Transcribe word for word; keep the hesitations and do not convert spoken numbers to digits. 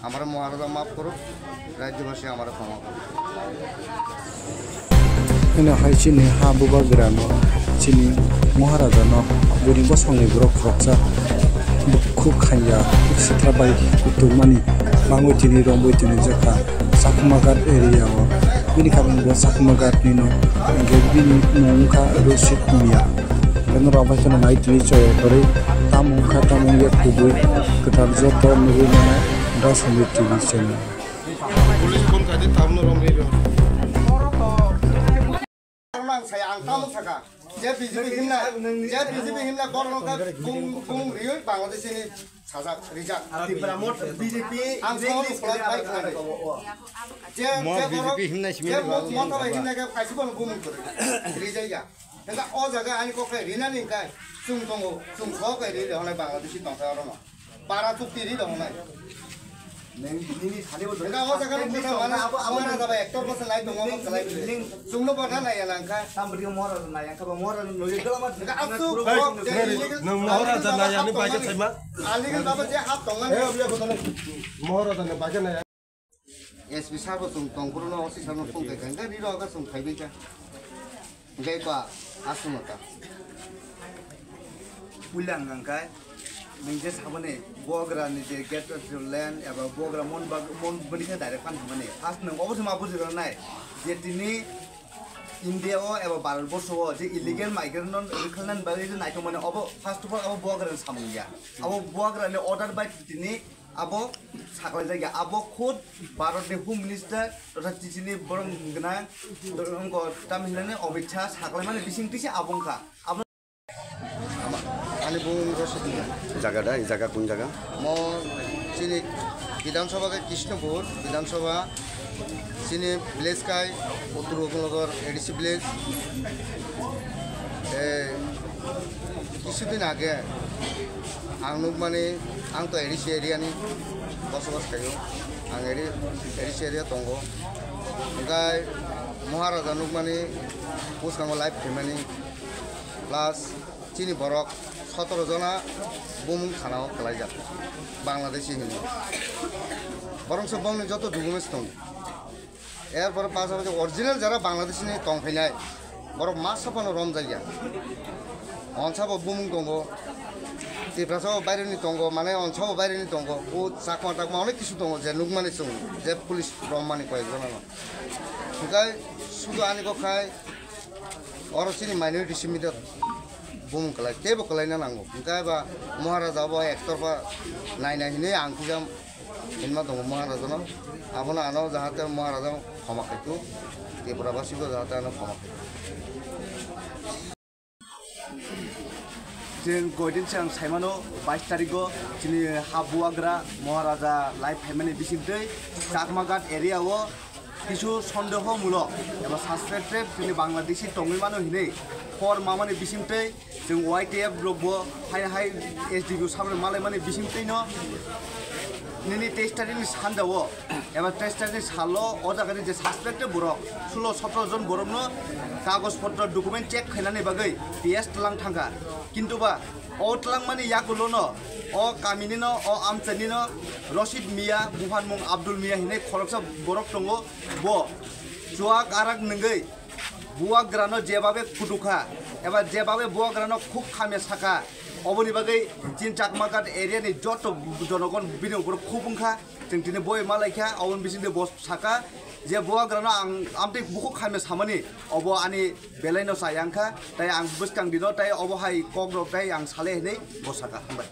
Amare Maharaja maf koruk, rajyabasi amare khoma koruk. Hino hai chini ha bubagrano, chini Maharajano, bini bosongni borok khoroksa bukhuk khanya, sitra bai kutung mani, mangwi tini romwi tini jakha Chakmaghat area o. Bini karon bo Chakmaghat nino, hingke bini mung wngkha Rosit Miya. Hingke norok bai kheno nai tini chaya kwrwi, tamo wngkha, tamo wngya kubui, kwtal joto nugwi mano, Dasami T V channel. Police phone kadi tamno romwi rw. Ang saya, ang tamo saka. Je B J P himna, je B J P himna borok kung, kung riyo Bangladesh ni sajak, rijak. Tipra Motha B J P ang solo pulat bai khnani. Je, Mo je B J P borok, himna simi je mo-, Motha bai himna ke kaisi bono bumung kore. Rijak ya. Hingke o jaga ani kok khe rinani hingke chwng tongo, chwng sok khe ri rehonai Bangladeshi tongsa orono. Para chukti ri rehonai. Neng, nini thani bo hingke o jaga ni kota mana, abo, abo mana jabai ektor bosor nai tongo, abo kalai bile. Chwngno bo na nai ya nangkha. Tam bri mo ra nai ya kha ba mo ra no ye dala ma. Hingke asuk kok je illegal, Nang Maharaja nai ya ni bai khe tongmani. Illegal baba je hap tongmani. Maharaja ni bai khe nai ya. S P sabo chwng tong, borokno O C sabo phone khai khai, hingke riro aga chwng phaibai kha. Hingke ko aswngno ta. Puila hwnka hwnkhe, nwng je saboni Bubagrani je gate of land eba Bubagra mon bag-, mon boni khe direct phan thangmani. First nwng obo se ma bujiroknai je tini India o eba Bharat borsho o je illegal migrant no rwkhalnani bagwi je naitokmani obo first of all abo Bubagrani samung ya. Abo Bubagrani order bai tini Abo saklaijak ya, abo khud Bharatni Home Minister totha T C ni borok gwnang, wngkha tamhinani Amit Shah saklaimani bising twi se abo wngkha. Abo Ani bung Rosot Miya. Jaga da, jaga kun jaga? Mo chini Bidhan Sabha ke Krishnapur, Bidhan Sabha chini village kai Uttor Gopalnagar A D C village. Eh, Kisudin age ang nukmani, ang to A D C area ni bosobas khaio, ang A D C area tongo, hingkai Maharaja nukmani bwskango live khaimani, plus chini borok sotoro jona bumung thana o kwlaijak, Bangladeshi hinwi, borok se bongni joto documents tongo. Erpore pasapasi original jara Bangladesh ni tong phainai, borok masa phano romjakya. Onsa bo bumung tongo, Tiprasa bo baire ni tongo, mane onsa bo baire ni tongo, o Chakma Takma onek kisu tongo, je nukmani chwng, je police rommani koyek jona no. Hingkai sudu ani kok khai, oro chini minority simi de bumung kwlai, teibo kwlaina nango. Hingkai ba Maharaja bo ektorpha naina hinwi ang kisa hinma tongo Maharajano. Abono ano jahate Maharaja khoma khaithu, Tripura basibo jahate ano khoma khaithu. Chwng koidin se ang saimano, bais tarigo chini ha buagra Maharaja live phaimani bisingtwi Chakmaghat area o kisu sondeho mulok eba suspected chini Bangladeshi tongwi mano hinwi khor mamani bisingtwi chwng Y T F rokbo hai hai S D P O sabni malaimani bisingtwino nini teis tarikni sandao eba teis tarikni salo o jagani je suspected borok sulo sotoro jon borokno kagoj potro document check khainani bagwi P S tlang thangkha. Kintu ba o tlangmani yagulono o kaminino, o amchainino Rosid Miya, buhanmung Abdul Miya hinwi khoroksa borok tongo. Bo chuak arak nwngwi buagrano jebabe kutukha eba jebabe buagrano khuk khamya sakha, oboni bagwi chini Chakmaghat area ni joto jonogon bini upor khuk wngkha. Chwng tini boi malaikha, oboni bisingtwi bo sakha je buagrano ang amtwi bukhuk khamya samani, obo ani belaino chayangkha, tai ang bwskang dino, tai obo hai kokrok tai ang sale hinwi bo sakha. Hambai.